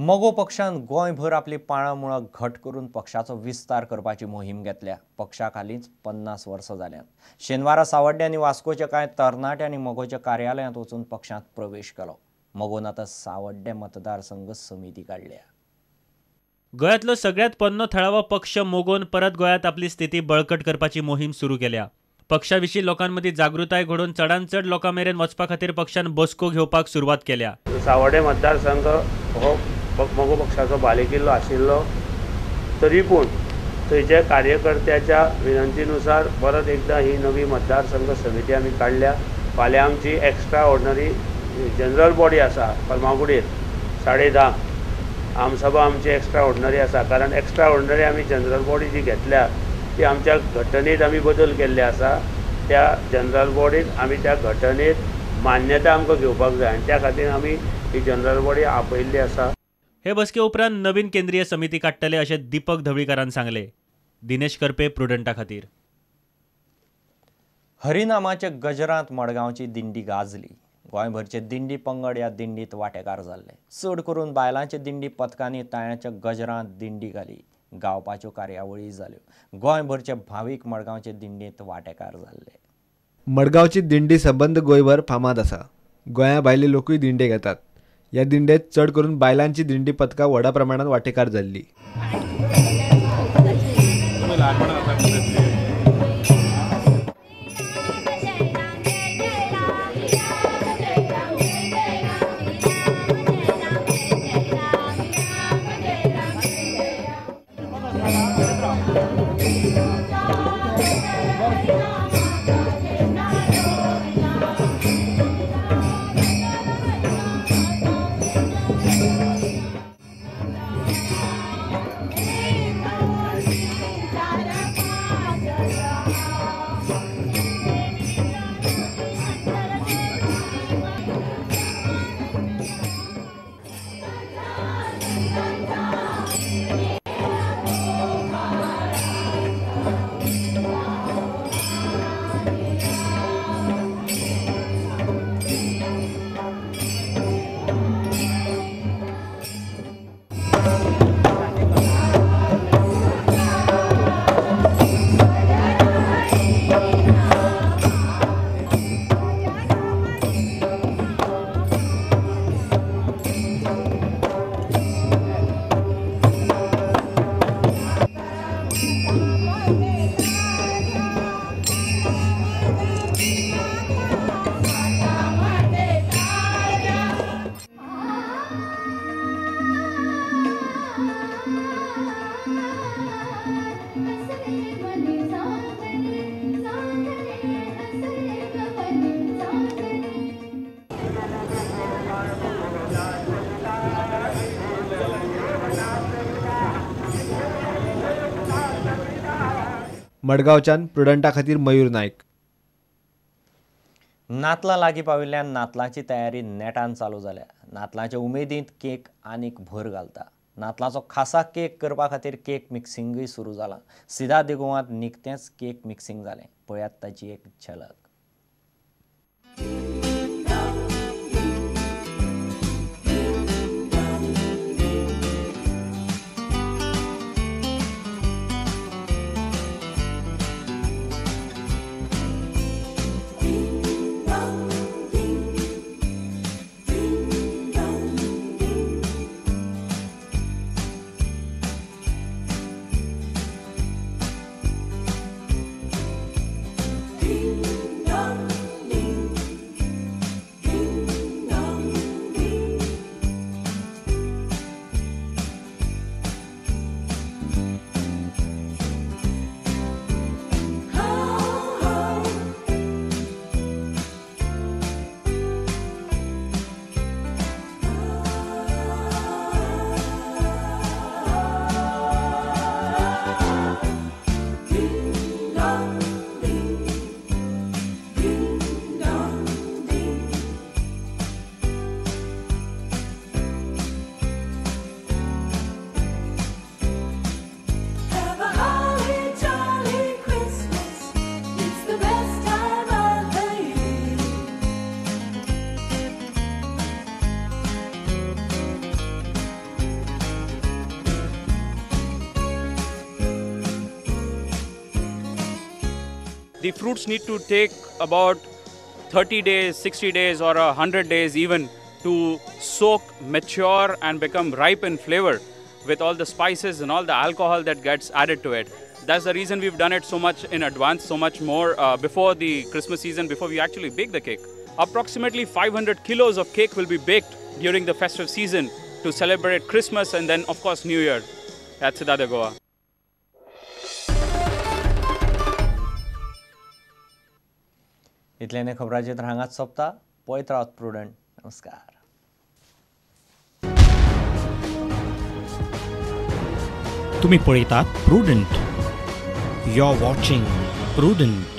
मगो पक्षान गोंयभर आपली पाळां मुळां घट करून पक्षाचो विस्तार करपाची मोहीम घेतल्या. पक्षाक हालींच 50 वर्सां जाल्यांत. शेनवारा सावड्डे आनी वास्कोच्या कांय तरणाट्यांनी मगोच्या कार्यालयांत वचून पक्षांत प्रवेश केलो. मगोन आतां सावड्डे मतदारसंघ समिती काडल्या. गोंयांतलो सगळ्यांत पोन्नो थळावो पक्ष मगोन परत गोंयांत आपली स्थिती बळकट करपाची मोहीम सुरू केल्या. पक्षा विशीं लोकांमदीं जागृताय घडोवन चडांत चड लोकां मेरेन वचपा खातीर पक्षान बसको घेवपाक सुरवात केल्या. सावड्डे मतदारसंघ हो मगो पक्षाचो बालेकिल्लो आशिल्लो, तरी पूण थंयच्या कार्यकर्त्याच्या विनंतीनुसार परत एकदां ही नवी मतदारसंघ समिती आमी काडल्या. फाल्यां आमची एक्स्ट्रा ऑर्डिनरी जनरल बॉडी आसा फर्मागुडयेर 10:30. आमसभा आमची एक्स्ट्रा ऑर्डिनरी आसा, कारण एक्स्ट्रा ऑर्डिनरी आमी जनरल बॉडी जी घेतल्या ती आमच्या घटनेत आमी बदल केल्ले आसा. त्या जनरल बॉडीत आमी त्या घटनेत मान्यता आमकां घेवपाक जाय आनी त्या खातीर आमी ही जनरल बॉडी आपयल्ली आसा. हे बसके उपरांत नवीन केंद्रीय समिती काडटले अशें दीपक धवळीकारान सांगले. दिनेश करपे, प्रुडंटा खातीर. हरिनामाच्या गजरांत मडगांवची दिंडी गाजली. गोंयभरचे दिंडी पंगड ह्या दिंडीत वांटेकार जाल्ले. चड करून बायलांचे दिंडी पथकांनी ताळ्यांच्या गजरांत दिंडी घाली. गावपाच्यो कार्यावळी जाल्यो. गोंयभरचे भावीक मडगांवचे दिंडींत वांटेकार जाल्ले. मडगांवची दिंडी सबंद गोंयभर फामाद आसा. गोंया भायले लोकूय दिंडे घेतात. ह्या दिंडेत चड करून बायलांची दिंडी पथकां व्हडा प्रमाणात वांटेकार जाल्ली. मडगांवच्यान प्रुडंटा खातीर मयूर नायक. नातलां लागीं पाविल्ल्यान नातलांची तयारी नेटान चालू जाल्या. नातलांचे उमेदींत केक आनीक भर घालता. नातलांचो खासा केक करपा खातीर केक मिक्सिंगूय सुरू जालां. सिदा दिगोवांत निकतेंच केक मिक्सिंग जालें. पळयात ताची एक झलक. Thank you. The fruits need to take about 30 days, 60 days or 100 days even to soak, mature and become ripe in flavor with all the spices and all the alcohol that gets added to it. That's the reason we've done it so much in advance, so much more before the Christmas season, before we actually bake the cake. Approximately 500 kilos of cake will be baked during the festive season to celebrate Christmas and then of course New Year at Cidade Goa. इतल्याने खबरांचेर हांगाच सोंपता. पळयत रावात prudent. नमस्कार. तुम्ही पळयतात Prudent. You are watching Prudent.